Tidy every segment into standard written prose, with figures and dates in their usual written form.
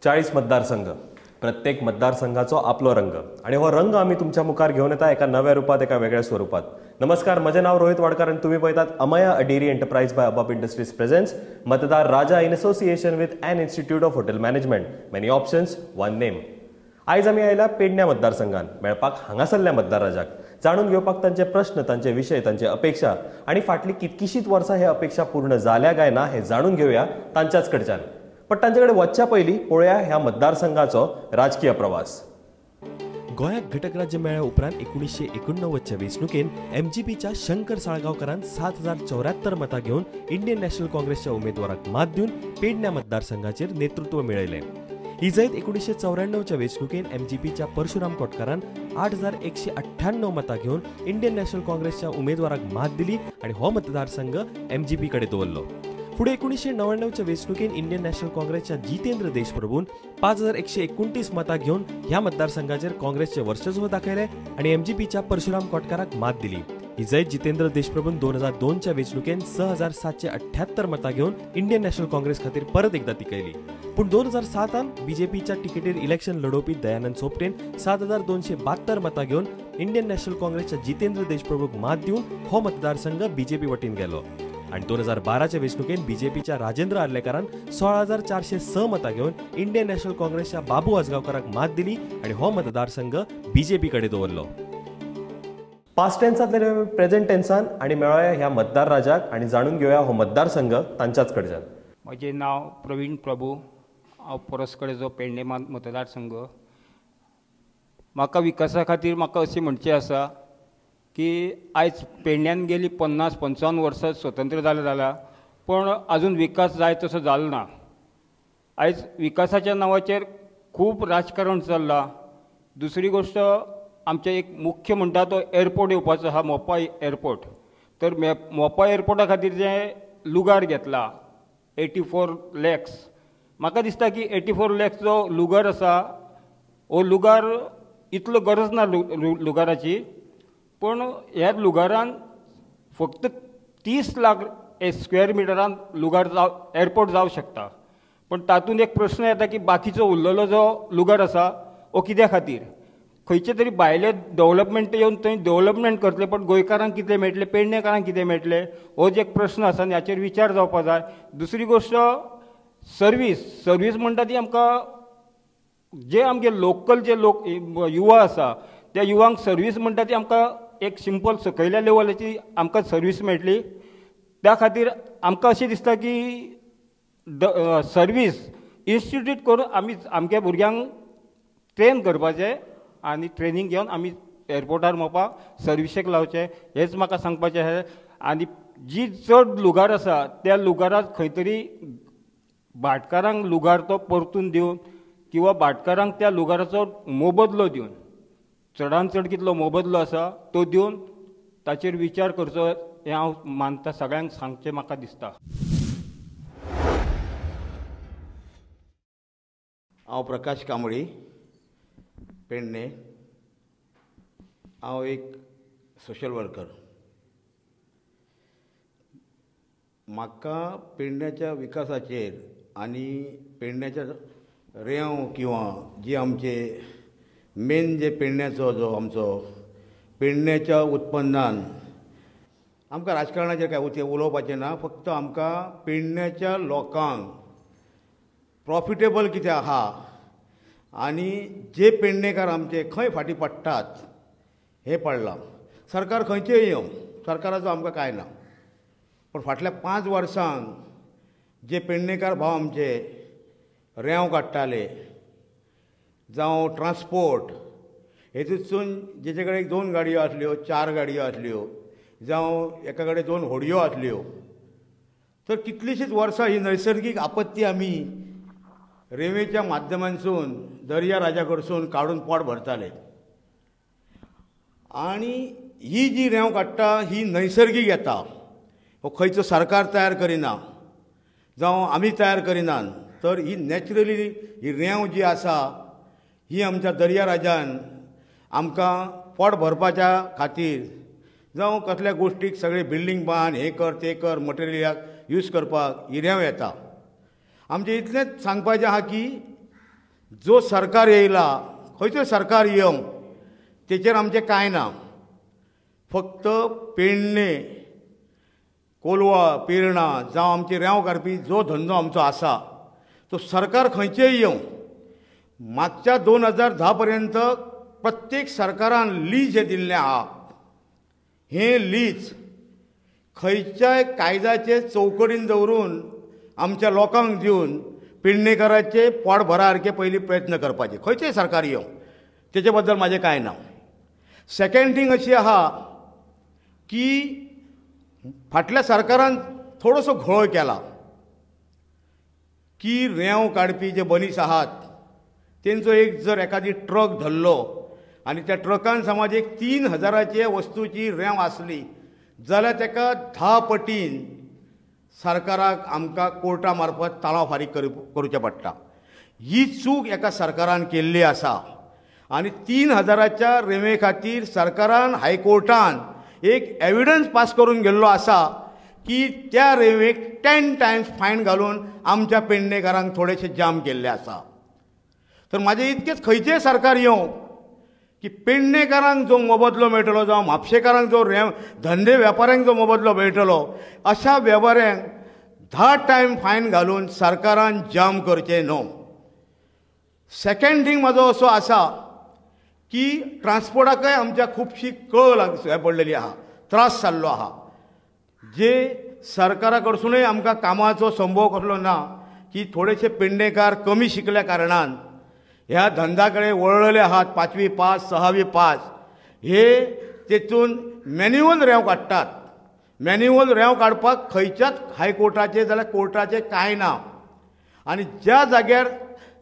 40 मतदारसंघ, प्रत्येक मतदारसंघाचो आपलो रंग आणि हो रंग आमी तुमच्या मुखार घेवन येता एका नव्या रुपात, एका वेगळ्या स्वरूपात। नमस्कार, म्हजें नाव रोहित वाडकर आनी तुमी पळयतात Amaya a dairy enterprise by ABAP industries presents Matdar Raja in association with an institute of hotel management. Many options, one name. आयज आमी आयल्या पेडण्या मतदारसंघान मेळपाक हांगासरल्या मतदार राजाक, जाणून घेवपाक तांचे प्रश्न, तांचे विशय, तांचे अपेक्षा आनी फाटली कितकीशीच वर्सां हे अपेक्षा पूर्ण जाल्या काय ना हे जाणून घेवया तांच्याच कडच्यान। पण तांचे कडेन वचच्या पयलीं पळोवया ह्या मतदारसंघाचो राजकीय प्रवास। गोंयाक घटक राज्य मेळ्ळ्या उपरांत 1989च्या वेंचणुकेन एमजीपीच्या शंकर साळगांवकारान 7074 मतां घेवन इंडियन नॅशनल काँग्रेसच्या उमेदवाराक मात दिवन पेडण्या मतदारसंघाचेर नेतृत्व मेळयलें। ही जैत 1994च्या वेंचणुकेन एमजीपीच्या परशुराम कोटकारान 8198 मतां घेवन इंडियन नॅशनल काँग्रेसच्या उमेदवाराक मात दिली आनी हो मतदारसंघ एमजीपी कडेन दवरलो। फुडें 1999च्या वेंचणुकेन इंडियन नॅशनल काँग्रेसच्या जितेंद्र देशप्रभून 5129 मतां घेवन ह्या मतदारसंघाचेर काँग्रेसचें वर्चस्व दाखयलें आनी एमजीपीच्या परशुराम कोटकाराक मात दिली। ही जैत जितेंद्र देशप्रभून 2002च्या वेंचणुकेन 6778 मतां घेवन इंडियन नॅशनल काँग्रेस खातीर परत एकदा तिकयली। पूण 2007 बीजेपीच्या तिकेटीर इलेक्शन लढोवपी दयानंद सोपटेन 7272 मतां घेवन इंडियन नॅशनल काँग्रेसच्या जितेंद्र देशप्रभूक मात दिवन हो मतदारसंघ बीजेपी वटेन गेलो। आनी 2012च्या वेंचणुकेन बीजेपीच्या राजेंद्र आर्लेकारान 16406 मतां घेवन इंडियन नॅशनल काँग्रेसच्या बाबू आजगांवकाराक मात दिली आनी हो मतदारसंघ बीजेपी कडेन दवरलो। पास्ट टेन्सांतले प्रेझेंट टेन्सान आनी मेळोया ह्या मतदार राजाक आनी जाणून घेवया हो मतदारसंघ तांच्याच कडच्यान। म्हजें नांव प्रवीण प्रभू, हांव पोरस्कडेचो पेडणे मतदारसंघ। म्हाका विकासा खातीर म्हाका अशें म्हणचें आसा की आयज पेडण्यान गेली 50-55 वर्सां स्वतंत्र जालें जाल्यार पूण आजून विकास जाय तसो जालो ना। आयज विकासाच्या नांवाचेर खूब राजकारण चल्लां। दुसरी गोश्ट, आमचें एक मुख्य म्हणटा तो एअरपोर्ट येवपाचो आसा, मोपा एअरपोर्ट। तर मोपा एअरपोर्टा खातीर जें लुगार घेतला 84 लॅक्स, म्हाका दिसता की 84 लॅक्स जो लुगार आसा हो लुगार इतलो गरज ना लुगाराची, पूण ह्या लुगारान फक्त 30 लाख स्क्वेअर मिटरान लुगार जाव एअरपोर्ट जावं शकता। पूण तातूंत एक प्रश्न येता की बाकीचो उरलेलो जो लुगार आसा हो कित्या खातीर? खंयचे तरी भायले डेवलपमेंट येवन थंय डेवलपमेंट करतले, पण गोंयकारांक कितें मेळटलें, पेडणेकारांक कितें मेळटलें, हो जे एक प्रश्न आसा आनी हाचेर विचार जावपा जाय। दुसरी गोश्ट, सर्वीस। सर्वीस म्हणटा ती आमकां जे आमगे लोकल जे लोक युवा आसा त्या युवांक सर्वीस म्हणटा ती आमकां एक सिंपल सकयल्या लेवलाची आमकां सर्वीस मेळटली। त्या खातीर आमकां अशें दिसता की सर्वीस इन्स्टिट्यूट करून आमी आमच्या भुरग्यांक ट्रेन करपाचें आनी ट्रेनींग घेवन आमी एअरपोर्टार मोपा सर्विसेक लावचें, हेंच म्हाका सांगपाचें आसा। आनी जी चड लुगार आसा त्या लुगाराक खंय तरी भाटकारांक लुगार तो परतून दिवन किंवा भाटकारांक त्या लुगाराचो मोबदलो दिवन, चडान चड कितलो मोबदलो आसा तो दिवन ताचेर विचार करचो हें हांव मानता, सगळ्यांक सांगचें म्हाका दिसता। हांव प्रकाश कांबळी, पेडणे। हांव एक सोशल वर्कर। म्हाका पेडण्याच्या विकासाचेर आनी पेडण्याच्या रेंव किंवा जी आमचे मेन जे पेडण्याचो जो आमचो पेडण्याच्या उत्पन्नान आमकां राजकारणाचेर कांय उलोवपाचें ना, फक्त आमकां पेडण्याच्या लोकांक प्रॉफिटेबल कितें आहा आनी जे पेडणेकार आमचे खंय फाटीं पडटात हें पडलां। सरकार खंयचेंय येवं, सरकाराचो आमकां कांय ना, पूण फाटल्या 5 वर्सांक जे पेडणेकार भाव आमचे रेंव काडटाले जावं ट्रान्सपोर्ट हेतूंतसून जेचे कडेन 2 गाडयो आसल्यो, 4 गाडयो आसल्यो, जावं एका कडेन 2 होडयो आसल्यो, तर कितलींशींच वर्सां ही नैसर्गीक आपत्ती आमी रेंवेच्या माध्यमांतसून दर्या राजा कडसून काडून पोट भरताले। आनी ही जी रेंव काडटा ही नैसर्गीक येता, हो खंयचो सरकार तयार करिना जावं आमी तयार करिनात, तर ही नॅचरली ही रेंव जी आसा ही आमच्या दर्या राजान आमकां पोट भरपाच्या खातीर जावं कसल्या गोश्टीक सगळे बिल्डींग बांद, हें कर तें कर, मटेरियलाक यूज करपाक ही रेंव येता। आमचें इतलेंच सांगपाचें आहा की जो सरकार येयला खंयचो सरकार येवं तेचेर आमचें कांय ना. फक्त पेडणे कोलवा पेरणां जावं आमचे रेंव काडपी जो धंदो आमचो आसा तो सरकार खंयचेय येवं मागच्या 2010 पर्यंत प्रत्येक सरकारान लीज हें दिल्लें आहा. हें लीज खंयच्याय कायद्याचे चौकटीन दवरून आमच्या लोकांक दिवन पेडणेकाराचे पोट भरा सारके पयलीं प्रयत्न करपाचे, खंयचेय सरकार येवं तेचे बद्दल म्हाजें कांय ना. सेकेंड थींग अशी आहा की फाटल्या सरकारान थोडोसो घोळ केला की रेंव काडपी जे मनीस आहात तेंचो एक जर एखादी ट्रक धरलो आनी त्या ट्रकान समज एक 3000 वस्तूची रेंव आसली जाल्यार ताका 10 पटीन सरकाराक आमकां कोर्टा मार्फत ताळाव फारीक करूचें पडटा. ही चूक एका सरकारान केल्ली आसा आनी 3000 रेंवे खातीर सरकारान हायकोर्टान एक एविडन्स पास करून गेल्लो आसा की त्या रेंवेक 10 टायम्स फायन घालून आमच्या पेडणेकारांक थोडेशे जाम केल्ले आसा. तर म्हाजें इतकेंच, खंयचेंय सरकार येवं की पेडणेकारांक जो मोबदलो मेळटलो जावं म्हापशेकारांक जो रेंव धंदे वेपाऱ्यांक जो मोबदलो मेळटलो अशा वेपाऱ्यांक 10 टायम फायन घालून सरकारान जाम करचें न्हू. सेकेंड थींग म्हाजो असो आसा की ट्रान्सपोर्टाकय आमच्या खुबशी कळ हें पडलेली आहा, त्रास जाल्लो आहा. जे सरकारा कडसुनूय आमकां कामाचो संभव कसलो ना की थोडेशे पेडणेकार कमी शिकल्या कारणान ह्या धंदा कडेन वळलेले आहात, 5वी पास 6वी पास हे तेतून मॅन्युअल रेंव काडटात. मॅन्युअल रेंव काडपाक खंयच्याच हायकोर्टाचें जाल्यार कोर्टाचें कांय ना आनी ज्या जाग्यार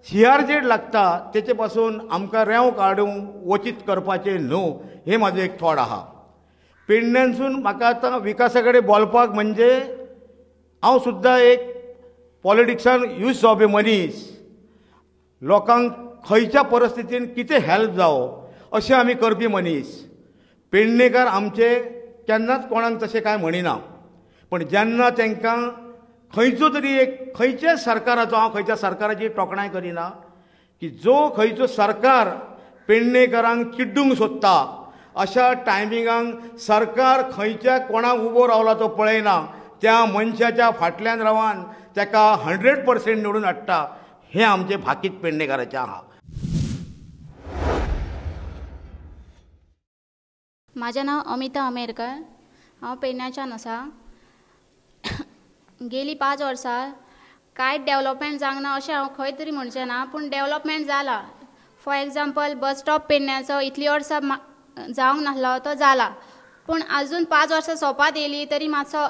CRZ लागता तेचे पासून आमकां रेंव काडूंक वचीत करपाचें न्हू, हें म्हाजें एक थॉट आहा. पेडण्यानसून म्हाका आतां विकासा कडेन बोलपाक म्हणजे हांव सुद्दां एक पॉलिटिक्सान यूज जावपी मनीस, लोकांक खंयच्या परिस्थितीन कितें हेल्प जावो अशें आमी करपी मनीस. पेडणेकार आमचे केन्नाच कोणाक तशें कांय म्हणिना, पण जेन्ना तांकां खंयचो तरी एक खंयच्याय सरकाराचो, हांव खंयच्या सरकाराची तोखणाय करिना की जो खंयचो सरकार पेडणेकारांक चिड्डूंक सोदता अशा टायमिंगांक सरकार खंयच्या कोणाक उबो रावला तो पळयना, त्या मनशाच्या फाटल्यान रावन ताका 100% निवडून हाडटा. हें आमचें भाकीत पेडणेकाराचें आहा. म्हाजें नांव अमिता अमेरकर, हांव पेडण्याच्यान आसा. गेली 5 वर्सां कांयच डेवलपमेंट जावंक ना अशें हांव खंय तरी म्हणचें ना, पूण डेवलपमेंट जाला. फॉर एग्जाम्पल बस स्टॉप पेडण्याचो इतलीं वर्सां जावंक नासलो तो जाला, पूण आजून 5 वर्सां सोंपात येयली तरी मातसो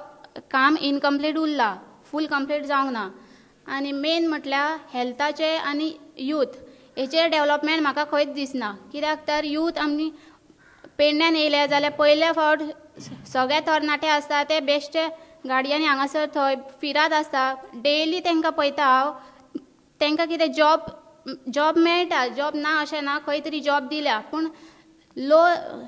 काम इनकम्प्लीट उरला, फूल कंप्लीट जावंक ना. आनी मेन म्हटल्यार हेल्थाचें आनी यूथ हेचेर डेवलपमेंट म्हाका खंयच दिसना. कित्याक तर यूथ आमी पेडण्यान येयले जाल्यार पयल्या फावट सगळे तरणाटे आसता ते बेश्टे गाडयांनी हांगासर थंय फिरात आसता. डेली तांकां पळयता हांव, तांकां कितें जॉब मेळटा, जॉब ना अशें ना, खंय तरी जॉब दिल्या पूण लो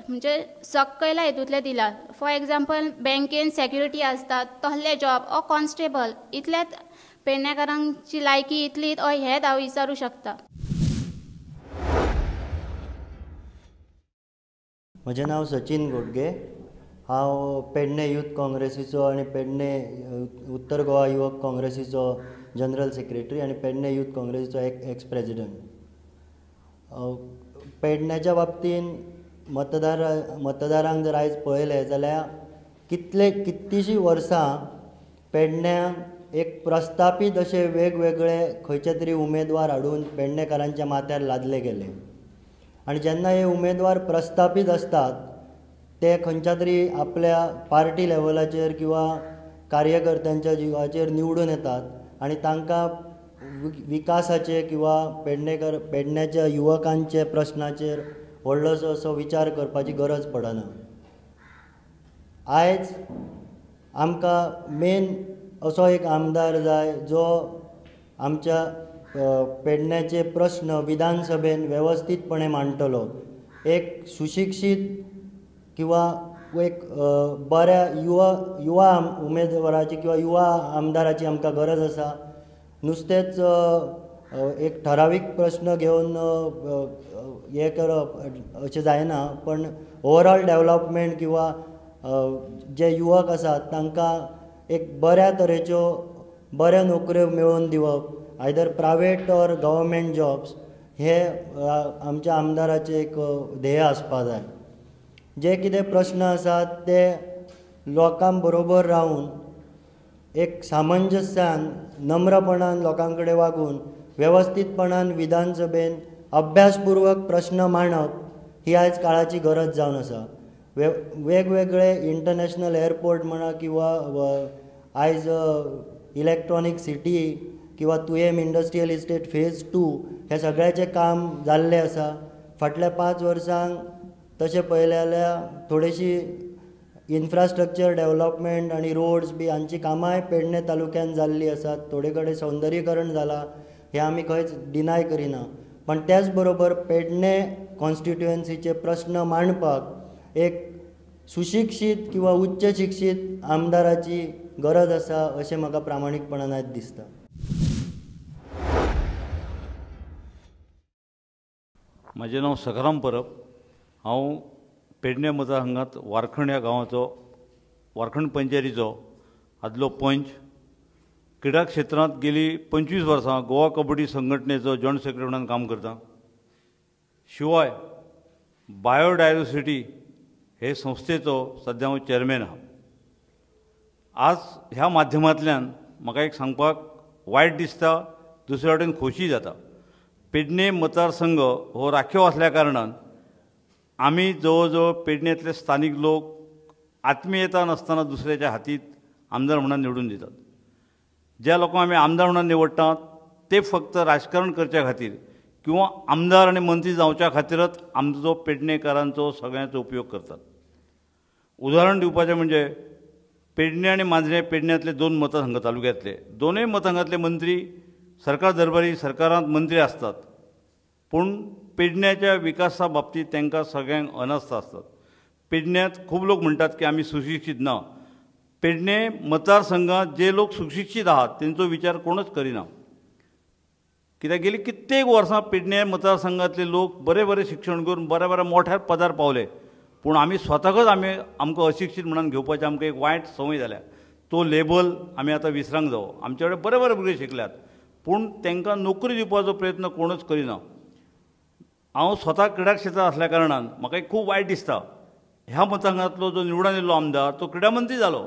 म्हणजे सकयल्या हितूंतले दिला. फॉर एग्जाम्पल बँकेन सेक्युरिटी आसता तसले जॉब ओ कॉन्स्टेबल, इतल्याच पेडणेकारांची लायकी इतलीच ओ हेंच हांव विचारूं शकता. म्हजें नांव सचिन गोडगे, हांव पेडणे यूथ काँग्रेसीचो आनी पेडणे उत्तर गोवा युवक काँग्रेसीचो जनरल सेक्रेटरी आनी पेडणे यूथ काँग्रेसीचो एक्स प्रेजिडंट. पेडण्याच्या बाबतींत मतदारांक जर आयज पळयलें जाल्यार कितलींशीं वर्सां पेडण्यां एक प्रस्थापीत अशे वेगवेगळे खंयचे तरी उमेदवार हाडून पेडणेकारांच्या माथ्यार लादले गेले आनी जेन्ना हे उमेदवार प्रस्थापीत आसतात ते खंयच्या तरी आपल्या पार्टी लेवलाचेर किंवा कार्यकर्त्यांच्या जिवाचेर निवडून येतात आनी तांकां विकासाचे किंवा पेडण्याच्या युवकांचे प्रश्नाचेर व्हडलोसो असो विचार करपाची गरज पडना. आयज आमकां मेन असो एक आमदार जाय जो आमच्या पेडण्याचे प्रश्न विधानसभेन वेवस्थीतपणे मांडटलो, एक सुशिक्षीत किंवा एक बऱ्या युवा उमेदवाराची किंवा युवा आमदाराची आमकां गरज आसा. नुस्तेंच एक ठरावीक प्रश्न घेवन हें करप अशें जायना, पण ओवरऑल डेवलपमेंट किंवा जे युवक आसात तांकां एक बऱ्या तरेच्यो बऱ्यो नोकऱ्यो मेळोवन दिवप, either private or government jobs, हे आमच्या आमदाराचें एक ध्येय आसपाक जाय. जे कितें प्रस्न आसात ते लोकां बरोबर रावून एक सामंजस्यान नम्रपणान लोकां कडेन वागून वेवस्थीतपणान विधानसभेन अभ्यासपूर्वक प्रस्न मांडप ही आयज काळाची गरज जावन आसा. वेगवेगळे इंटरनॅशनल एअरपोर्ट म्हणा किंवा आयज इलेक्ट्रॉनीक सिटी किंवा तुयेम इंडस्ट्रियल इस्टेट फेज 2 हे सगळ्याचें काम जाल्लें आसा. फाटल्या 5 वर्सांक तशें पळयलें जाल्यार थोडेशी इन्फ्रास्ट्रक्चर डेवलपमेंट आनी रोड्स बी हांची कामांय पेडणे तालुक्यान जाल्लीं आसात. थोडे कडेन सौंदर्यीकरण जालां हें आमी खंयच डिनाय करिना, पण त्याच बरोबर पेडणे कॉन्स्टिट्युएन्सीचे प्रस्न मांडपाक एक सुशिक्षीत किंवा उच्च शिक्षीत आमदाराची गरज आसा अशें म्हाका प्रामाणीकपणान आयज दिसता. म्हजें नांव सखाराम परब. हांव पेडणे मतदारसंघांत वारखंड ह्या गांवाचो, वारखंड पंचायतीचो आदलो पंच. क्रिडा क्षेत्रांत गेली 25 वर्सां गोवा कबड्डी संघटनेचो जॉयंट सेक्रेटरी म्हणून काम करता. शिवाय बायोडायवर्सिटी हे संस्थेचो सद्या हांव चेअरमॅन आहा. आज ह्या माध्यमांतल्यान म्हाका एक सांगपाक वायट दिसता, दुसरे वटेन खोशी जाता. पेडणे मतदारसंघ हो राखीव आसल्या कारणान आमी जवळ जवळ पेडणेंतले स्थानीक लोक आत्मीयता नासतना दुसऱ्याच्या हातीत आमदार म्हणून निवडून दितात. ज्या लोकांक आमी आमदार म्हणून निवडटात ते फक्त राजकारण करच्या खातीर किंवा आमदार आनी मंत्री जावच्या खातीरच आमचो पेडणेकारांचो सगळ्यांचो उपयोग करतात. उदाहरण दिवपाचें म्हणजे पेडणे आनी मांद्रें पेडण्यांतले 2 मतदारसंघ तालुक्यांतले, दोनूय मतदारसंघांतले मंत्री सरकार दरबारी सरकारांत मंत्री आसतात, पूण पेडण्याच्या विकासा बाबतींत तांकां सगळ्यांक अनास्था आसतात. पेडण्यांत खूब लोक म्हणटात की आमी सुशिक्षीत ना. पेडणे मतदारसंघांत जे लोक सुशिक्षीत आहात तेंचो विचार कोणूच करिना. कित्याक गेली कित्येक वर्सां पेडणे मतदारसंघांतले लोक बरे बरे शिक्षण करून बऱ्या बऱ्या मोठ्या पदार पावले, पूण आमी स्वताकच आमी आमकां अशिक्षीत म्हणून घेवपाची आमकां एक वायट संवय जाल्या. तो लेबल आमी आतां विसरांक जावो. आमचे कडेन बरे बरे भुरगे शिकल्यात, पूण तांकां नोकरी दिवपाचो प्रयत्न कोणूच करिना. हांव स्वता क्रिडा क्षेत्रांत आसल्या कारणान म्हाका एक खूब वायट दिसता. ह्या मतदारसंघांतलो जो निवडून येयल्लो आमदार तो क्रिडा मंत्री जालो,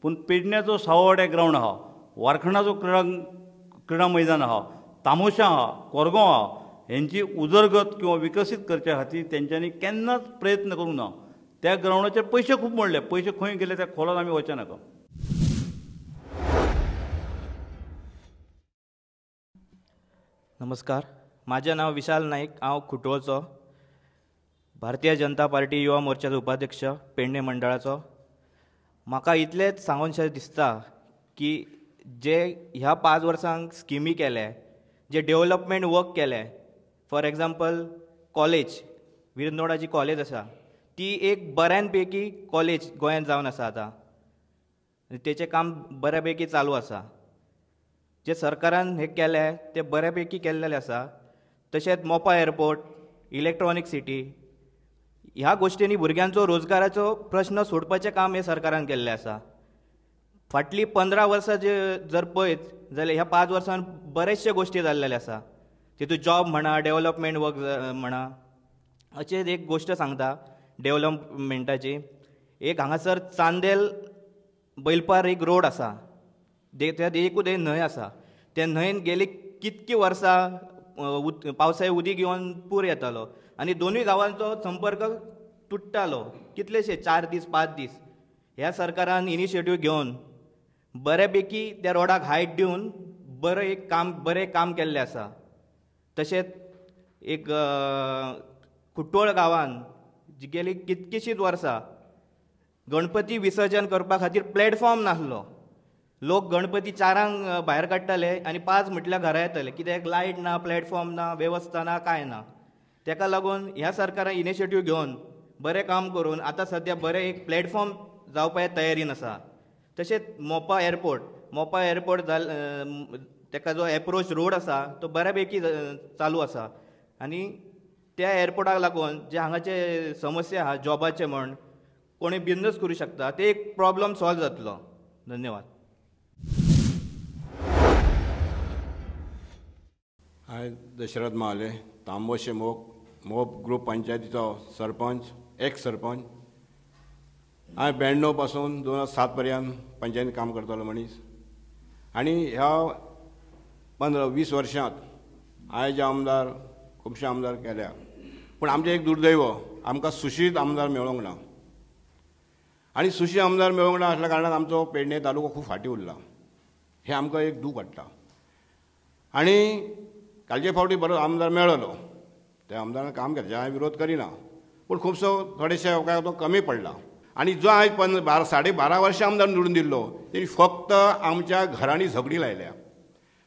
पूण पेडण्याचो साववाड्या ग्रावंड आहा, वारखंडाचो क्रिडा मैदान आहा, तामोशा आहा, कोरगांव आहा, हेंची उदरगत किंवा विकसीत करच्या खातीर तेंच्यांनी केन्नाच प्रयत्न करूंक ना. त्या ग्रावंडाचेर पयशे खूब मोडले, पयशे खंय गेले त्या खोलान आमी वचूं नाका. नमस्कार, माझें नांव विशाल नाईक. हांव खुटवळचो, भारतीय जनता पार्टी युवा मोर्चाचो उपाध्यक्ष, पेडणे मंडळाचो. म्हाका इतलेंच सांगूनशें दिसता की जे ह्या 5 वर्सांक स्किमी केले, जे डेवलपमेंट वर्क केले, फॉर एग्जाम्पल कॉलेज, विरनोडाची कॉलेज आसा ती एक बऱ्यान पैकी कॉलेज गोंयांत जावन आसा आतां, तेचें काम बऱ्या पैकी चालू आसा. जे सरकारान हें केलें तें बऱ्या पैकी केल्लेलें आसा. तशेंच मोपा एअरपोर्ट, इलेक्ट्रॉनीक सिटी ह्या गोश्टींनी भुरग्यांचो रोजगाराचो प्रश्न सोडपाचें काम हें सरकारान केल्लें आसा. फाटलीं 15 वर्सां जे जर पळयत जाल्यार ह्या 5 वर्सांत बरेचशे गोश्टी जाल्लेले आसा. तितूंत जॉब म्हणा, डेवलपमेंट वर्क म्हणा, अशें एक गोश्ट सांगता डेवलपमेंटाची. एक हांगासर चांदेल बैलपार एक रोड आसा, त्या एकूच एक न्हंय आसा, त्या न्हंयेन गेली कितकी वर्सां पावसाळे उदीक येवन पूर येतालो आनी दोनूय गांवांचो संपर्क तुट्टालो कितलेशे 4 दीस 5 दीस. ह्या सरकारान इनिशिएटीव घेवन बऱ्यापैकी त्या रोडाक हायट दिवन बरें एक काम, बरें काम केल्लें आसा. तशेंच एक कुट्टोळ गांवान गेली कितकीशींच वर्सां गणपती विसर्जन करपा खातीर प्लॅटफॉर्म नासलो. लोक गणपती 4 भायर काडटाले आनी 5 म्हटल्यार घरा येताले, कित्याक लायट ना, प्लॅटफॉर्म ना, वेवस्था ना, कांय ना. तेका लागून ह्या सरकारान इनिशिएटीव घेवन बरें काम करून आतां सद्या बरें एक प्लॅटफॉर्म जावपाच्या तयारीन आसा. तशेंच मोपा एअरपोर्ट, मोपा एअरपोर्ट जाल ताका जो एप्रोच रोड आसा तो बऱ्या पैकी चालू आसा आनी त्या एअरपोर्टाक लागून जे हांगाचे समस्या आहा जॉबाचे म्हण कोणी बिजनस करूं शकता ते एक प्रॉब्लम सॉल्व जातलो. धन्यवाद. हांव दशरथ महाले, तांबोशे मोप ग्रुप पंचायतीचो सरपंच, एक्स सरपंच. हांवें 92 पासून 2007 पर्यंत पंचायतीन काम करतालो मनीस आनी ह्या 15-20 वर्षांत हांवें जे आमदार खुबशे आमदार केल्या, पूण आमचें एक दुर्दैव, आमकां सुशीत आमदार मेळोंक ना आनी सुशी आमदार मेळोंक ना आसल्या कारणान आमचो पेडणे तालुको खूब फाटीं उरला, हें आमकां एक दूख हाडटा. आनी कालचे फावटी बरो आमदार मेळलो, त्या आमदारान काम केलें, हांवें विरोध करिना, पूण खुबसो थोडेशे काय तो कमी पडला. आनी जो आयज 12.5 वर्षां आमदार निवडून दिल्लो तेणी फक्त आमच्या घरांनी झगडी लायल्या.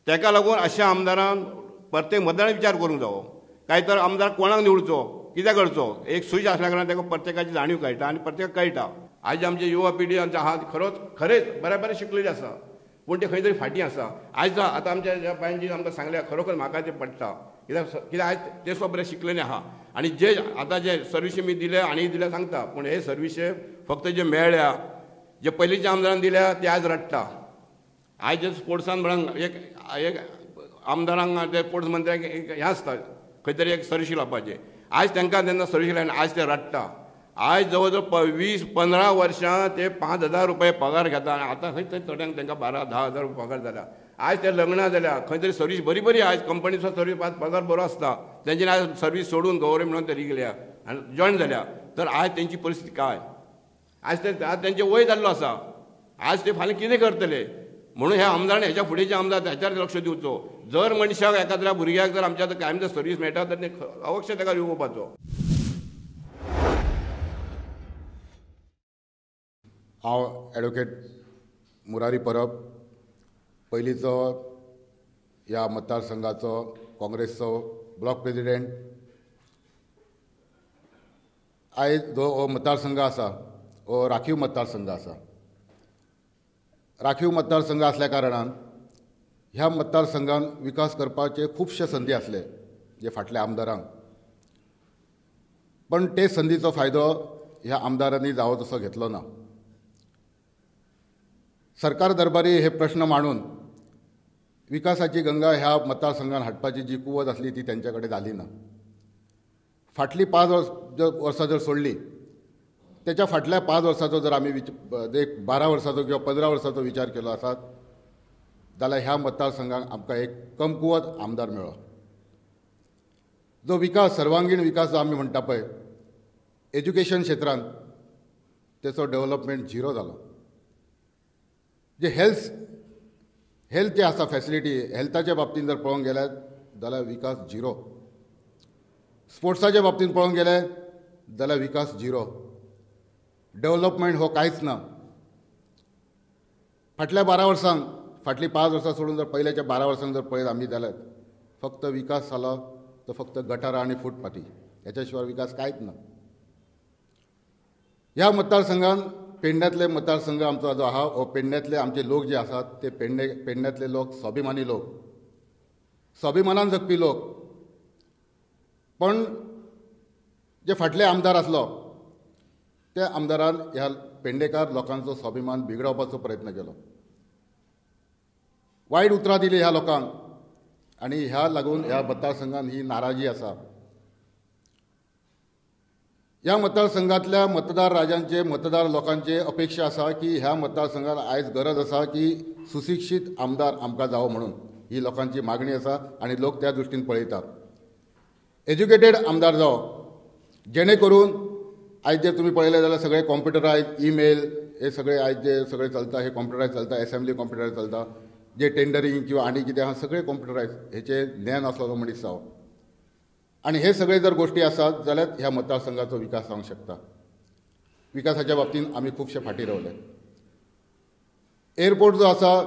ताका लागून अशा आमदारान प्रत्येक मतदारान विचार करूंक जावो, काय तर आमदार कोणाक निवडचो, कित्याक करचो, एक सूच आसल्या कारणान ताका प्रत्येकाची जाणीव कळटा आनी प्रत्येकाक कळटा. आयज आमचे युवा पिढी आमच्या आहा खरोच खरेंच बरें बरें शिकलेली आसा, पूण ते खंय तरी फाटीं आसा. आयज आतां आमच्या ज्या बायन जी आमकां सांगल्या खरोखर म्हाका तें पडटा, कित्याक कित्याक आयज ते सुद्दां बरें शिकलेले आहा आनी जे आतां जे सर्विसी मी दिल्या आनी दिल्या सांगता, पूण हे सर्विसे फक्त जे मेळ्ळ्या जे पयलींच्या आमदारान दिल्या ते आयज रडटा. आयज जे स्पोर्ट्सान म्हणून एक एक आमदारांक ते स्पोर्ट्स मंत्र्यांक एक हें आसता खंय तरी एक सर्विसी लावपाचें, आयज तांकां तेन्ना सर्विसी लायना, आयज ते रडटा. आयज जवळ जवळ 20-15 वर्षां ते 5,000 रुपये पगार घेता आनी आतां खंय तरी थोड्यांक तांकां 12-10 हजार रुपये पगार जाल्या. आयज ते लग्नां जाल्या खंय तरी सर्वीस बरी बरी, आयज कंपनीचो सर्वीस पगार बरो आसता, तेंच्यानी आयज सर्वीस सोडून गव्हर्मेंट म्हणून ते रिगल्या आनी जॉयन जाल्या. तर आयज तेंची परिस्थिती काय, आयज ते तेंचें वय जाल्लो आसा, आयज ते फाल्यां कितें करतले. म्हणून ह्या आमदारान हेच्या फुडें जे आमदार हेच्यार लक्ष दिवचो. जर मनशाक एकाद्र्या भुरग्याक जर आमच्या कायम जर सर्वीस मेळटा तर ते अवश्य ताका रिगोवपाचो. हांव एडवोकेट मुरारी परब, पयलींचो ह्या मतदारसंघाचो काँग्रेसचो ब्लॉक प्रेजिडेंट. आयज जो हो मतदारसंघ आसा हो राखीव मतदारसंघ आसा. राखीव मतदारसंघ आसल्या कारणान ह्या मतदारसंघान विकास करपाचे खुबशे संदी आसले जे फाटल्या आमदारांक, पण ते संदीचो फायदो ह्या आमदारांनी जावो तसो घेतलो ना. सरकार दरबारी हे प्रश्न मांडून विकासाची गंगा ह्या मतदारसंघान हाडपाची जी कुवत आसली ती तेंच्या कडेन जाली ना. फाटली 5 वर्सां जर सोडली त्याच्या फाटल्या 5 वर्साचो जर आमी एक 12 वर्साचो किंवा 15 वर्साचो विचार केलो आसात जाल्यार ह्या मतदारसंघाक आमकां एक कमकुवत आमदार मेळ्ळो. जो विकास, सर्वांगीण विकास जो आमी म्हणटा पळय एज्युकेशन क्षेत्रांत तेचो डेवलपमेंट झिरो जालो. जे हेल्थ जे आसा फॅसिलिटी हेल्थाच्या बाबतींत जर पळोवंक गेल्यार जाल्यार विकास झिरो. स्पोर्ट्साच्या बाबतींत पळोवंक गेले जाल्यार विकास झिरो. डेवलपमेंट हो कांयच ना. फाटल्या 12 वर्सांक, फाटलीं 5 वर्सां सोडून जर पयल्याच्या 12 वर्सांक जर पळयत आमी जाल्यार फक्त विकास जालो तो फक्त गटारां आनी फुटपाथी, हेच्या शिवाय विकास कांयच ना. ह्या मतदारसंघान पेडण्यांतले मतदारसंघ आमचो जो आहा हो पेडण्यांतले आमचे लोक जे आसात ते पेडण्यांतले लोक स्वाभिमानी लोक, स्वाभिमानान जगपी लोक. पण जे फाटले आमदार आसलो त्या आमदारान ह्या पेडणेकार लोकांचो स्वाभिमान बिगडावपाचो प्रयत्न केलो, वायट उतरां दिली ह्या लोकांक आनी ह्या लागून ह्या मतदारसंघान ही नाराजी आसा. ह्या मतदारसंघातल्या मतदार राजांचे, मतदार लोकांचे अपेक्षा आसा की ह्या मतदारसंघात आयज गरज आसा की सुशिक्षीत आमदार आमकां जावो म्हणून ही लोकांची मागणी आसा आनी लोक त्या दृश्टीन पळयतात. एज्युकेटेड आमदार जावो जेणे करून आयज जे तुमी पळयलें जाल्यार सगळे कॉम्प्युटरायज ईमेल हे सगळे आयज जे सगळे चलता हे कॉम्प्युटरायज चलता, एसेंब्ली कॉम्प्युटरायज चलता, जे टेंडरींग किंवा आनी कितें आहा सगळे कॉम्प्युटरायज, हेचें ज्ञान आसलो मनीस जावो. आनी हे सगळे जर गोश्टी आसात जाल्यार ह्या मतदारसंघाचो विकास जावंक शकता. विकासाच्या बाबतींत आमी खुबशे फाटीं रावले. एअरपोर्ट जो आसा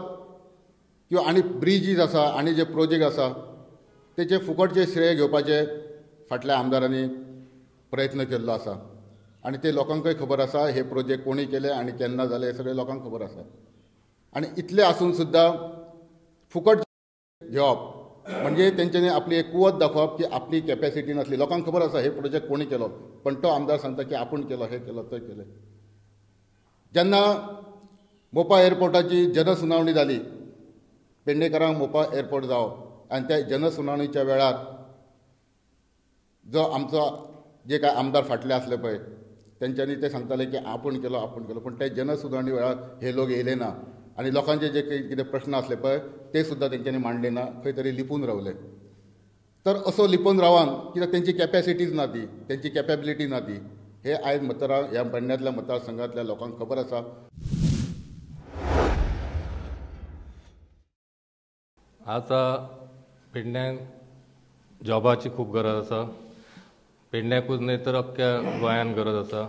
किंवा आनी ब्रिजीस आसा आनी जे प्रोजेक्ट आसा तेचे फुकटचे श्रेय घेवपाचे फाटल्या आमदारांनी प्रयत्न केल्लो आसा आनी ते लोकांकय खबर आसा हे प्रोजेक्ट कोणी केले आनी केन्ना जाले हे सगळे लोकांक खबर आसा. आनी इतले आसून सुद्दां फुकट घेवप म्हणजे तेंच्यांनी आपली एक कुवत दाखोवप की आपली कॅपॅसिटी नासली. लोकांक खबर आसा हे प्रोजेक्ट कोणी केलो, पण तो आमदार सांगता की आपूण केलो, हे केलो, ते केलें. जेन्ना मोपा एअरपोर्टाची जनसुनावणी जाली, पेडणेकरांक मोपा एअरपोर्ट जावप आनी त्या जनसुनावणीच्या वेळार जो आमचो जे काय आमदार फाटले आसले पळय तेंच्यांनी ते सांगताले की आपूण केलो आपूण केलो, पूण ते जनसुनावणी वेळार हे लोक येयले ना आनी लोकांचे जे काही कितें प्रश्न आसले पळय ते सुद्दां तेंच्यांनी मांडले ना, खंय तरी लिपून रावले. तर असो लिपून रावन कित्याक तेंची कॅपॅसिटीज ना, ती तेंची कॅपेबिलिटी ना ती, हे आयज मतदार ह्या पेडण्यांतल्या मतदारसंघांतल्या लोकांक खबर आसा. आतां पेडण्यांक जॉबाची खूब गरज आसा, पेडण्याकूच न्हय तर अख्ख्या गोंयांत गरज आसा.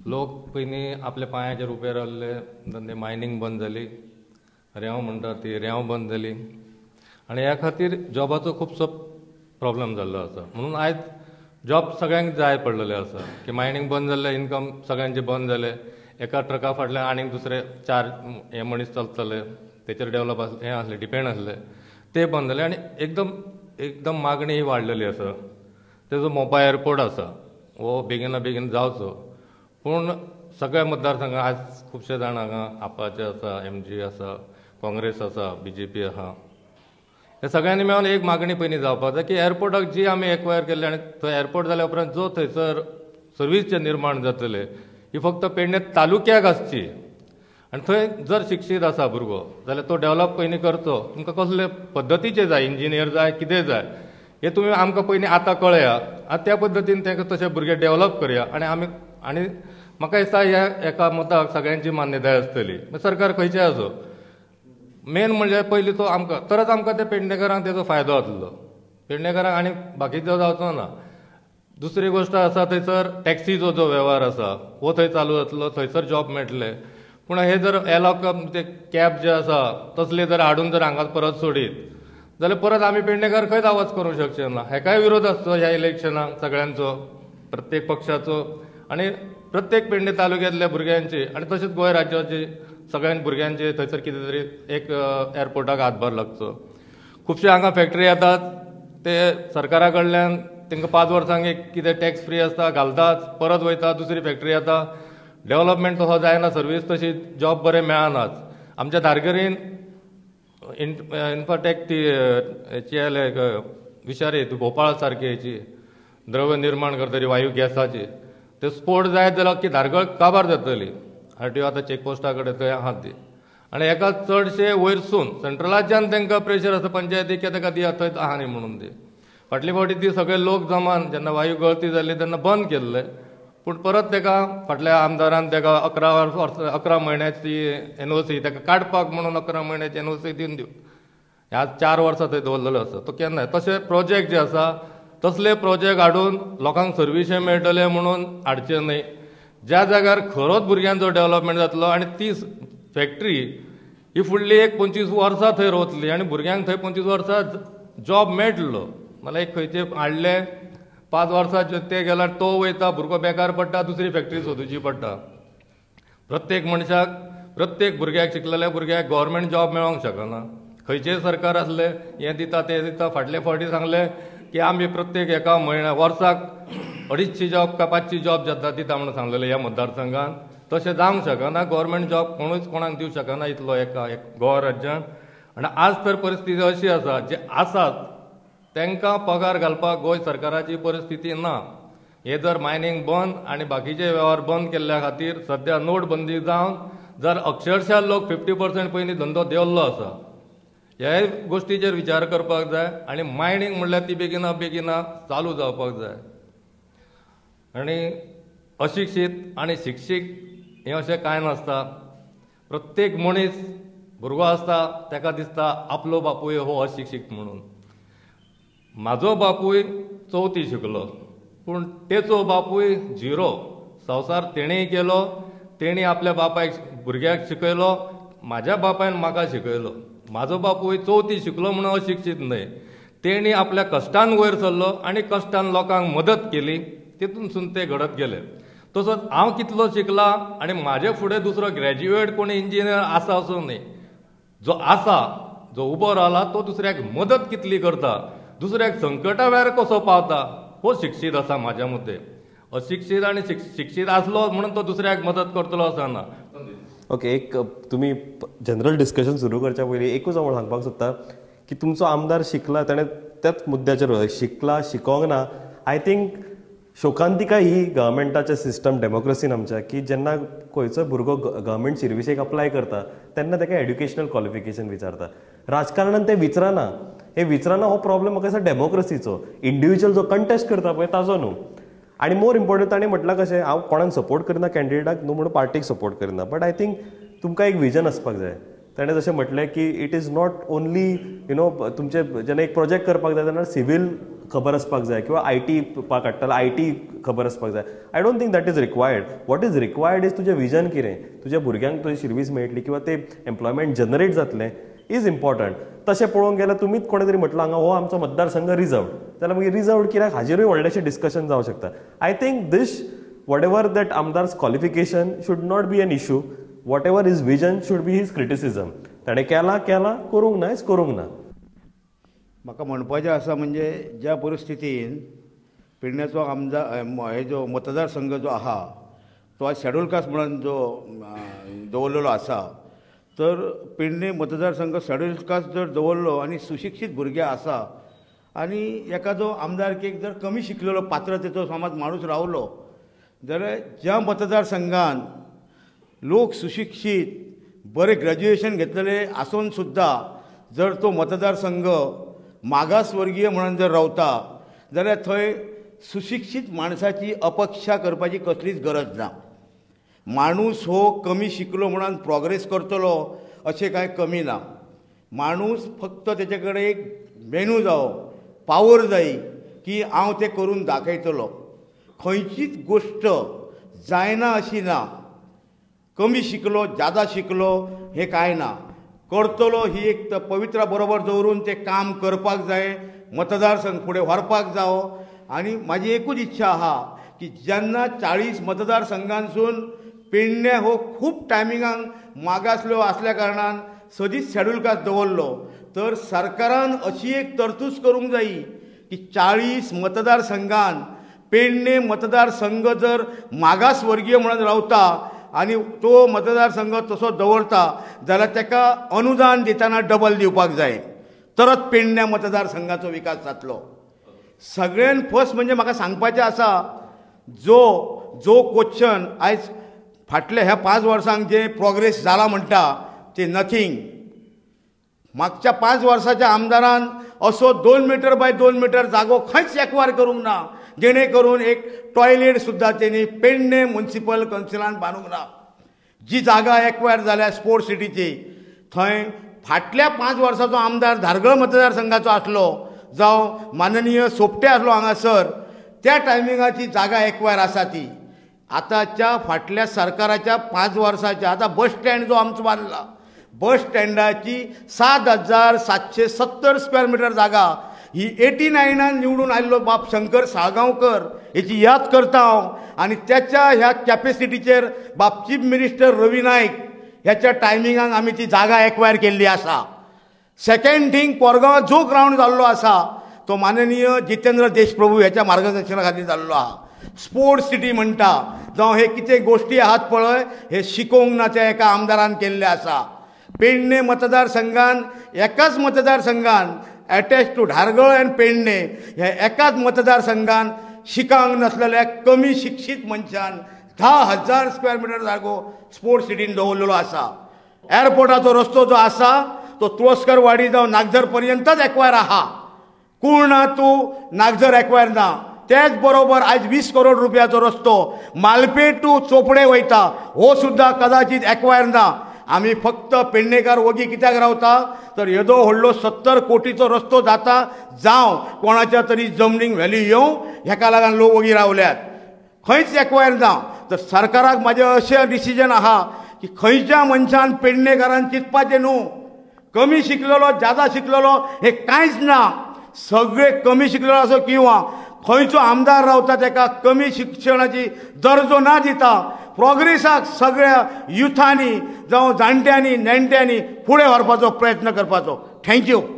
लोक पयलीं आपल्या पांयाचेर उबे रावल्ले, धंदे मायनींग बंद जाली, रेंव म्हणटा ती रेंव बंद जाली आनी ह्या खातीर जॉबाचो खुबसो प्रॉब्लम जाल्लो आसा. म्हणून आयज जॉब सगळ्यांक जाय पडलेले आसा की मायनींग बंद जाल्लें, इनकम सगळ्यांचे बंद जालें, एका ट्रका फाटल्यान आनीक दुसरे 4 हे मनीस चलतले तेचेर डेवलप आसले, हें आसलें, डिपेंड आसले, ते बंद जाले आनी एकदम एकदम मागणी ही वाडलेली आसा. तेजो मोपा एअरपोर्ट आसा हो बेगिना बेगीन जावचो, पूण सगळ्या मतदारसंघात आज खुबशे जाण हांगा आपाचे आसा, एमजी आसा, काँग्रेस आसा, बीजेपी आसा, हे सगळ्यांनी मेळून एक मागणी पयलीं जावपाक जाय की एअरपोर्टाक जी आमी एक्वायर केल्ली आनी थंय एअरपोर्ट जाल्या उपरांत जो थंयसर सर्वीस जे निर्माण जातले ही फक्त पेडणे तालुक्याक आसची आनी थंय जर शिक्षीत आसा भुरगो जाल्यार तो डेवलप पयलीं करचो. तुमकां कसले पद्दतीचे जाय, इंजिनियर जाय, कितें जाय हे तुमी आमकां पयलीं आतां कळया आनी त्या पद्दतीन तांकां तशे भुरगे डेवलप करया. आनी आमी आनी म्हाका दिसता ह्या एका मताक सगळ्यांची मान्यताय आसतली. सरकार खंयचें आसूं, मेन म्हणजे पयलीं तो आमकां तरच आमकां ते पेडणेकरांक तेजो फायदो जातलो, पेडणेकरांक आनी बाकीचो जावचो ना. दुसरी गोश्ट आसा थंयसर टॅक्सीचो जो वेव्हार आसा हो थंय चालू जातलो, थंयसर जॉब मेळटले. पूण हे जर एलॉक ते कॅब जे आसा तसले जर हाडून जर हांगा परत सोडीत जाल्यार परत आमी पेडणेकर खंयच आवाज करूंक शकचे ना. हेकाय विरोध आसचो ह्या इलेक्शनाक सगळ्यांचो, प्रत्येक पक्षाचो आनी प्रत्येक पेडणे तालुक्यांतल्या भुरग्यांची आनी तशेंच गोंय राज्याची सगळ्या भुरग्यांचे थंयसर कितें तरी एक एअरपोर्टाक हातभार लागचो. खुबशे हांगा फॅक्टरी येतात ते सरकारा कडल्यान तांकां 5 वर्सांक एक कितें टॅक्स फ्री आसता घालतात, परत वयता, दुसरी फॅक्टरी येता, डेवलपमेंट तसो जायना, सर्वीस तशी जॉब बरें मेळनाच. आमच्या धारगरीन इन्फाटेक ती हेची आयले विशारी भोपाळ सारकी हेची द्रव्य निर्माण करतली वायू गॅसाची, ते स्पोट जायत जाल्यार की धारगळ काबार जातली. आरटीओ आतां चॅकपोस्टा कडेन थंय आहा ती आनी हेका चडशे वयरसून सेंट्रलाच्यान तांकां प्रेशर आसा पंचायतीक की ताका दिया थंयच आहा न्ही म्हणून. ती फाटले फावटी ती सगळे लोक जमान जेन्ना वायू गळती जाल्ली तेन्ना बंद केल्ले, पूण परत ताका फाटल्या आमदारान ताका 11 म्हयन्याची एनओसी ताका काडपाक म्हणून 11 म्हयन्याची एनओसी दिवन दिव ह्या 4 वर्सां थंय दवरलेलो आसा तो केन्नाय. तशे प्रोजेक्ट जे आसा तसले प्रोजेक्ट हाडून लोकांक सर्विसे मेळटले म्हणून हाडचे न्हय. ज्या जाग्यार खरोच भुरग्यांचो डेवलपमेंट जातलो आनी ती फॅक्टरी ही फुडली एक 25 वर्सां थंय रावतली आनी भुरग्यांक थंय 25 वर्सां जॉब मेळटलो. मला एक खंयचे हाडले 5 वर्सां ते गेल्यार तो वयता, भुरगो बेकार पडटा, दुसरी फॅक्टरी सोदुची पडटा. प्रत्येक मनशाक, प्रत्येक भुरग्याक, शिकलेल्या भुरग्याक गव्हर्मेंट जॉब मेळोंक शकना. खंयचेय सरकार आसलें हें दिता तें दिता, फाटले फावटी सांगलें की आमी प्रत्येक एका म्हयन्या वर्साक 250 जॉब काय 500 जॉब जाता दिता म्हणून सांगलेलें ह्या मतदारसंघान. तशें जावंक शकना, गव्हर्मेंट जॉब कोणूच कोणाक दिवंक शकना इतलो एका गोवा राज्यान. आनी आज तर परिस्थिती अशी आसा जे आसात तांकां पगार घालपाक गोंय सरकाराची परिस्थिती ना. हे जर मायनींग बंद आनी बाकीचे वेव्हार बंद केल्ल्या खातीर सद्या नोटबंदी जावन जर अक्षरशा लोक 50% पयलीं धंदो देंवल्लो आसा. ह्याय गोश्टीचेर विचार करपाक जाय आनी मायनींग म्हणल्यार ती बेगिना बेगिना चालू जावपाक जाय. आनी अशिक्षीत आनी शिक्षीत हें अशें कांय नासता. प्रत्येक मनीस भुरगो आसता ताका दिसता आपलो बापूय हो अशिक्षीत म्हणून. म्हाजो बापूय 4थी शिकलो पूण तेचो बापूय 0. संवसार तेणें केलो, तेणी आपल्या बापायक भुरग्याक शिकयलो, म्हाज्या बापायन म्हाका शिकयलो. म्हाजो बापूय 4थी शिकलो म्हणून अशिक्षीत न्हय, तेणी आपल्या कश्टान वयर सरलो आनी कश्टान लोकांक मदत केली, तितूनसून ते घडत गेले. तसोच हांव कितलो शिकला आनी म्हाजे फुडें दुसरो ग्रॅज्युएट कोण इंजिनियर आसा असो न्हय, जो आसा जो उबो रावला तो दुसऱ्याक मदत कितली करता, दुसऱ्याक संकटा वेळार कसो पावता, हो शिक्षीत आसा. म्हाज्या मते अशिक्षीत आनी शिक्षीत आसलो म्हणून तो दुसऱ्याक मदत करतलो आसना. ओके, एक तुमी जनरल डिस्कशन सुरू करच्या पयलीं एकूच हांव सांगपाक सोदता की तुमचो आमदार शिकला, ताणें त्याच मुद्द्याचेर शिकला शिकोंक ना. I think शोकांतिका ही गव्हर्मेंटाचें सिस्टम डेमोक्रेसीन आमच्या की जेन्ना खंयचोय भुरगो गव्हर्मेंट सर्विसेक अप्लाय करता तेन्ना ताका एड्युकेशनल क्वॉलिफिकेशन विचारता. राजकारणान तें विचारना. हे विचारना हो प्रॉब्लम म्हाका दिसता डेमोक्रेसीचो, इंडिविज्युअल जो कंटेस्ट करता पळय ताजो न्हू. आनी मोर इम्पॉर्टंट ताणें म्हटलां कशें, हांव कोणाक सपोर्ट करना कॅन्डिडेटाक न्हू म्हणून पार्टीक सपोर्ट करना, बट I think तुमकां एक विजन आसपाक जाय. ताणें जशें म्हटलें की it is not only you know तुमचें जेन्ना एक प्रोजेक्ट करपाक जाय तेन्ना सिवील खबर आसपाक जाय किंवा I T काडटलो I T खबर आसपाक जाय. I don't think that is required. What is required is तुजें विजन कितें, तुज्या भुरग्यांक तुजी सर्वीस मेळटली किंवा ते एम्प्लॉयमेंट जनरेट जातलें is important. तशें पळोवंक गेल्यार तुमीच कोणें तरी म्हटलां हांगा हो आमचो मतदारसंघ रिजर्वड, जाल्यार मागीर रिजर्वड कित्याक हाजेरूय व्हडलेशें डिस्कशन जावं शकता. I think this whatever that आमदार's qualification should not be an issue, whatever his vision should be his criticism. ताणें केलां केलां, करूंक ना करूंक ना. म्हाका म्हणपाचें आसा म्हणजे ज्या परिस्थितीन पेडण्याचो आमदार हे जो मतदारसंघ जो आहा तो आज शेड्यूल कास्ट म्हणून जो दवरलेलो आसा, तर पेडणे मतदारसंघ शेड्यूल कास्ट जर दवरलो आनी सुशिक्षीत भुरगे आसा आनी एखादो आमदारकेक जर कमी शिकलेलो पात्रतेचो समज माणूस रावलो जाल्यार ज्या मतदारसंघान लोक सुशिक्षीत बरे ग्रॅज्युएशन घेतलेले आसून सुद्दां जर तो मतदारसंघ मागासवर्गीय म्हणून जर रावता जाल्यार थंय सुशिक्षीत माणसाची अपेक्षा करपाची कसलीच गरज ना. माणूस हो कमी शिकलो म्हणून प्रोग्रेस करतलो अशें कांय कमी ना. माणूस फक्त तेचे कडेन एक मेनू जावो, पावर जाय की हांव तें करून दाखयतलो. खंयचीच गोश्ट जायना अशी ना. कमी शिकलो जादा शिकलो हें कांय ना. करतलो ही एक पवित्रा बरोबर दवरून तें काम करपाक जाय, मतदारसंघ फुडें व्हरपाक जावो. आनी म्हाजी एकूच इच्छा आहा की जेन्ना 40 मतदारसंघांसून पेडणे हो खूब टायमिंगांक मागासलो आसल्या कारणान सदींच शेड्यूल कास्ट दवरलो, तर सरकारान अशी एक तरतूद करूंक जायी की 40 मतदारसंघान पेडणे मतदारसंघ जर मागासवर्गीय म्हणून रावता आनी तो मतदारसंघ तसो दवरता जाल्यार ताका अनुदान दितना डबल दिवपाक जाय, तरच पेडण्या मतदारसंघाचो विकास जातलो. सगळ्यान फर्स्ट म्हणजे म्हाका सांगपाचें आसा, जो जो क्वेश्चन आयज फाटल्या ह्या 5 वर्सांक जे प्रोग्रेस जाला म्हणटा ते नथींग. मागच्या 5 वर्साच्या आमदारान असो 2 मिटर बाय 2 मिटर जागो खंयच एकवार करूंक ना, जेणे करून एक टॉयलेट सुद्दां तेणी पेडणे म्युनिसिपल कावन्सिलान बांदूंक ना. जी जागा एकवायर जाल्या स्पोर्ट्स सिटीची थंय फाटल्या 5 वर्साचो आमदार धारगळ मतदारसंघाचो आसलो जावं माननीय सोपटे आसलो हांगासर, त्या टायमिंगाची जागा एकवायर आसा ती. आतांच्या फाटल्या सरकाराच्या 5 वर्साच्या आतां बस स्टँड जो आमचो बांदला, बस स्टँडाची 7,770 स्क्वेअर मिटर जागा ही 89 निवडून आयिल्लो बाब शंकर साळगांवकर हेची याद करता हांव. आनी त्याच्या ह्या कॅपेसिटीचेर बाब चीफ मिनिस्टर रवी नायक ह्याच्या टायमिंगाक आमी ती जागा एक्वायर केल्ली आसा. सेकंड थींग, कोरगांवां जो ग्रावंड जाल्लो आसा तो माननीय जितेंद्र देशप्रभू ह्याच्या मार्गदर्शना खातीर जाल्लो आहा. स्पोर्ट्स सिटी म्हणटा जावं हे कितें गोश्टी आहात पळय, हे शिकोवंक ना त्या एका आमदारान केल्लें आसा. पेडणे मतदारसंघान एकाच मतदारसंघान attach to Dhargal and Pedne ह्या एकाच मतदारसंघान शिकांक नासलेल्या कमी शिक्षीत मनशान 10,000 स्क्वेअर मिटर जागो स्पोर्ट्स सिटीन दवरलेलो आसा. एअरपोर्टाचो रस्तो जो आसा तो तुळसकरवाडी जावं नागझर पर्यंतच एक्वायर आहा, कुर्णा टू नागझर एक्वायर ना. तेच बरोबर आयज 20 करोड रुपयाचो रस्तो मालपे टू चोपडे वयता हो सुद्दां कदाचित एक्वायर ना. आमी फक्त पेडणेकार वगी कित्याक रावता तर येदो व्हडलो 70 कोटीचो रस्तो जाता जावं कोणाच्या तरी जमनीक व्हॅल्यू येवं हेका लागून लोक वगी रावल्यात, खंयच एक्वायर ना. तर सरकाराक म्हाजें अशें डिसिजन आहा की खंयच्या मनशान पेडणेकारान चिंतपाचें न्हू, कमी शिकलेलो जादा शिकलेलो हें कांयच ना. सगळे कमी शिकलेलो आसो किंवा खंयचो आमदार रावता ताका कमी शिक्षणाची दर्जो ना दिता. प्रोग्रेसाक सगळ्या युथांनी जावं जाणट्यांनी नेणट्यांनी फुडें व्हरपाचो प्रयत्न करपाचो. Thank you.